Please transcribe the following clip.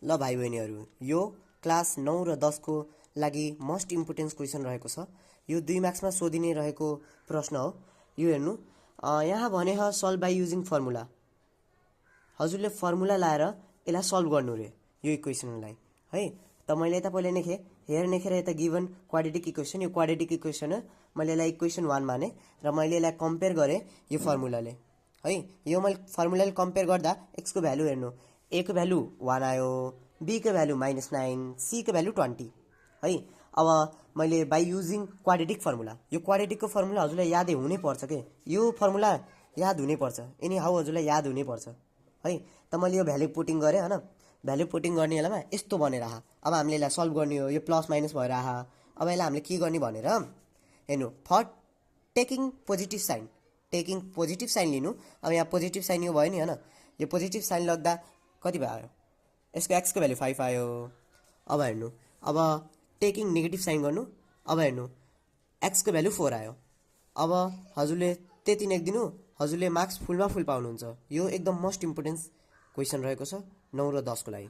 ल भाइ बहिनीहरू, यो क्लास 9 र 10 को लागि मोस्ट इम्पोर्टेन्स क्वेसन रहेको छ। यो 2 मार्क्समा सोधिने रहेको प्रश्न हो। यो हेर्नु, यहाँ भने सल्भ बाई युजिङ फर्मुला। हजुरले फर्मुला लाएर यसलाई सल्भ गर्नु रे यो इक्वेसनलाई है। त मैले यता पहिले लेखेँ, हेयर लेखेर यता गिभन क्वाड्रेटिक इक्वेसन। यो क्वाड्रेटिक इक्वेसन हो, मैले यसलाई इक्वेसन 1 माने र मैले यसलाई कम्पेयर गरेँ यो फर्मुलाले है। यो मैले फर्मुलाले कम्पेयर गर्दा एक्सको भ्यालु हेर्नु, ए को भ्यालु 1 आयो, बी को भ्यालु -9, सी को भ्यालु 20 है। अब मैले बाई युजिङ क्वाड्रेटिक फर्मुला, यो क्वाड्रेटिकको फर्मुला हजुरलाई यादै हुनैपर्छ के, यो फर्मुला याद हुनैपर्छ, एनी हाउ हजुरलाई याद हुनैपर्छ है। त मैले यो भ्यालु पुटिङ गरेँ होइन, भ्यालु पुटिङ गर्ने बेलामा यस्तो बनेर आहा। अब हामीले यसलाई सल्भ गर्ने हो, यो प्लस माइनस भएर आहा। अब यसलाई हामीले के गर्ने भनेर हेर्नु, for taking positive sign, taking positive sign लिनु। अब यहाँ पोजिटिभ साइन यो भयो नि होइन, यो पोजिटिभ साइन लाग्दा कति भयो, यसको एक्सको भ्यालु 5 आयो। अब हेर्नु, अब टेकिङ नेगेटिभ साइन गर्नु। अब हेर्नु, एक्सको भ्यालु 4 आयो। अब हजुरले त्यति लेखिदिनु, हजुरले मार्क्स फुलमा फुल पाउनुहुन्छ। यो एकदम मोस्ट इम्पोर्टेन्स क्वेसन रहेको छ 9 र 10 को लागि।